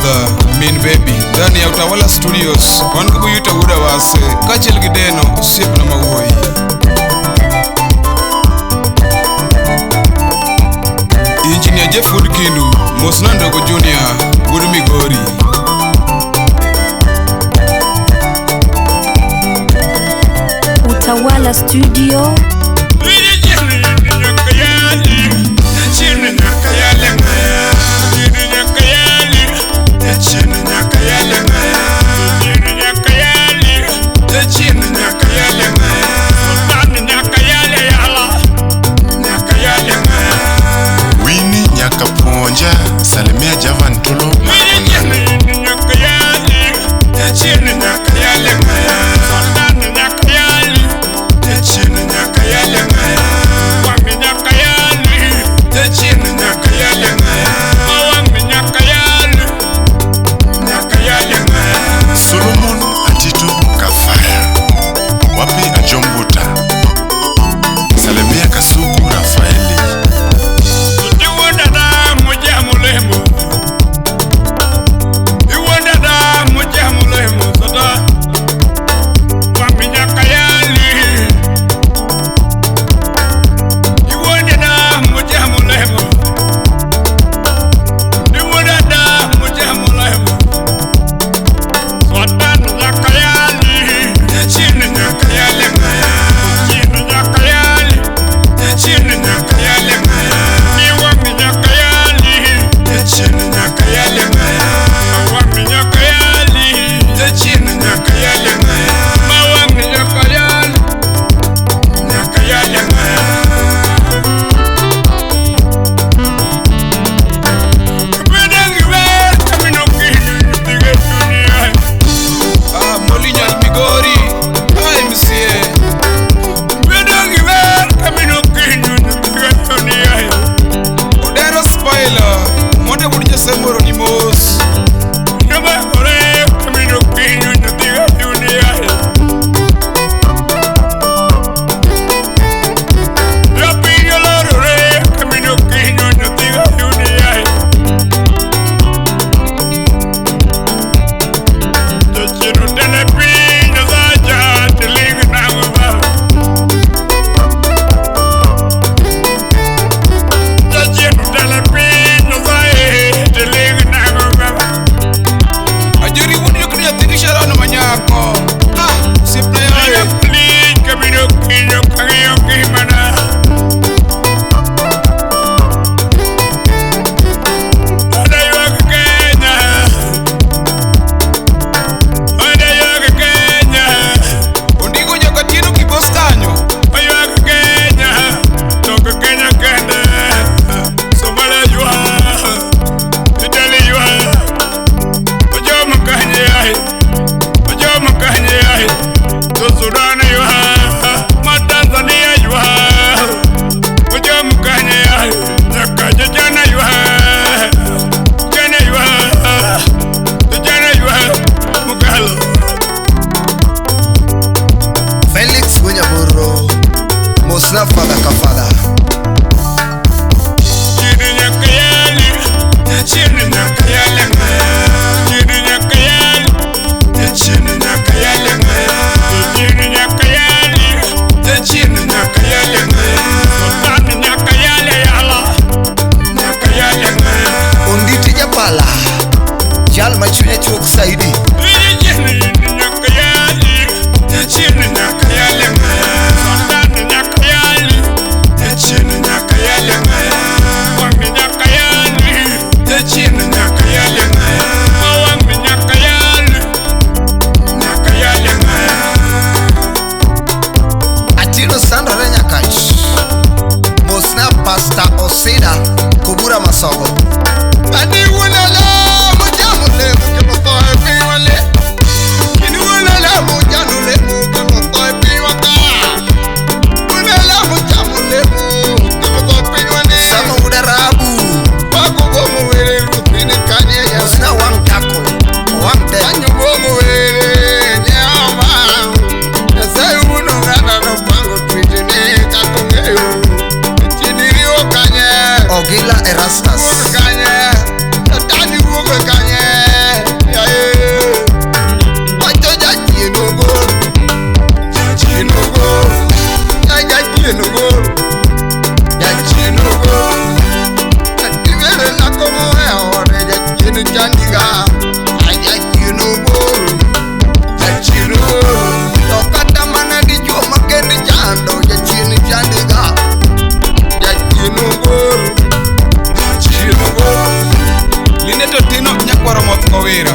Mother, Min Baby, ndani ya Utawala Studios. Wan kubuyuta wuda wase, kaachiel gi Deno, osiepna ma wuoyi. Engineer Jeff Wuod Kindu, mosna Ndogo Junior, wuod Migori. Utawala Studio. Winnie Nyakapuonja, salimia Javan Tolo. Solomon Atito Kafaya, wapi Ajombuta, salimia Kasuku Rafaeli. Ah, Molinya Migori, hi MCA. Odero Spoiler, monde wuod Jasemoro ni mos. Ajeri wuod Jokri nyathi gi Sharon manyako. Ah, osiepna yaye. Ondigo nyaka Tieno Kibos kanyo. Felix Wenyaburo, Mosna Father Kafada. Onditi Japala, jal ma chunye chuok saidi. Atino sandore Nyakach, Mosna Pastor Osida, Kubura Masogo. Ani wunala, mujamu lemu kimo foe. Jachien chandiga, jachien obor, jachien obor. To kata mana dichuo ma kend chando, jachien chandiga, jachien obor, jachien obor. Linet Otieno nyakwaro moth kowira.